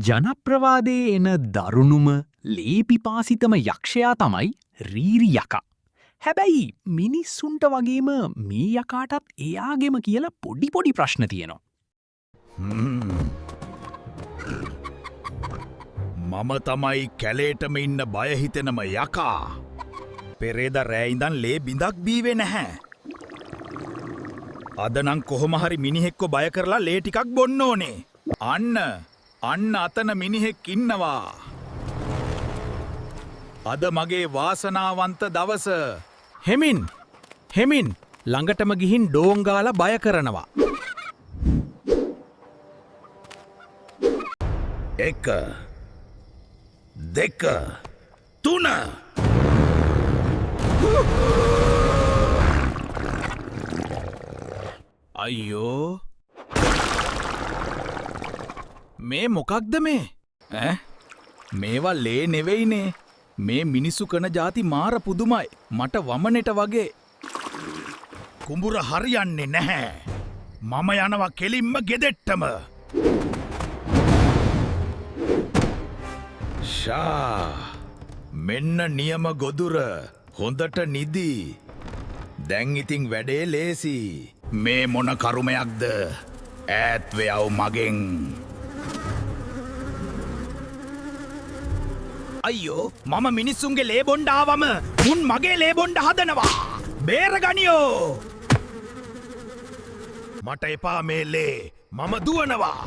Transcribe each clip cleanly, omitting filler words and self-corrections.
ජනප්‍රවාදයේ එන දරුණුම ලේ පිපාසිතම යක්ෂයා තමයි රීරි යකා. හැබැයි මිනිස්සුන්ට වගේම මේ යකාටත් එයාගෙම කියලා පොඩි පොඩි ප්‍රශ්න තියෙනවා. මම තමයි කැලේටම ඉන්න බය හිතෙනම යකා. පෙරේද රෑ ඉඳන් ලේ බිඳක් බීවේ නැහැ. අද නම් කොහොම හරි මිනිහෙක්ව බය කරලා ලේ ටිකක් බොන්න ඕනේ. අන්න අන්න අතන මිනිහෙක් ඉන්නවා. අද මගේ වාසනාවන්ත දවස. හෙමින් හෙමින් ළඟටම ගිහින් ඩෝංගාලා බය කරනවා. එක, දෙක, තුන. අයියෝ, මේ මොකක්ද මේ? ඈ, මේවා ලේ නෙවෙයිනේ. මේ මිනිස්සු කන ජාති මාර පුදුමයි. මට වමනෙට වගේ. කුඹුර හරියන්නේ නැහැ. මම යනවා කෙලින්ම ගෙදෙට්ටම. ෂා, මෙන්න නියම ගොදුර. හොඳට නිදි. දැන් ඉතින් වැඩේ ලේසි. මේ මොන කරුමයක්ද? ඈත් වෙයව් මගෙන්. අයියෝ, මම මිනිස්සුන්ගේ ලේ බොණ්ඩ ආවම මුන් මගේ ලේ බොණ්ඩ හදනවා. බේරගනියෝ. මට එපා මේ ලේ. මම දුවනවා.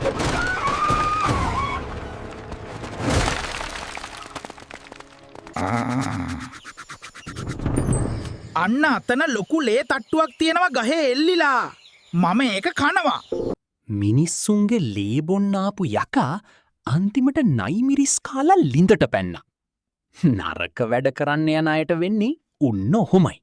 අන්න අතන ලොකු ලේ තට්ටුවක් තියෙනවා ගහේ එල්ලිලා. මම ඒක කනවා. මිනිස්සුන්ගේ ලේ බොන්න ආපු යකා අන්තිමට නයිමිරිස් කාලා ලිඳට පැන්නා. නරක වැඩ කරන්න යන අයට වෙන්නේ උන්න ඔහොමයි.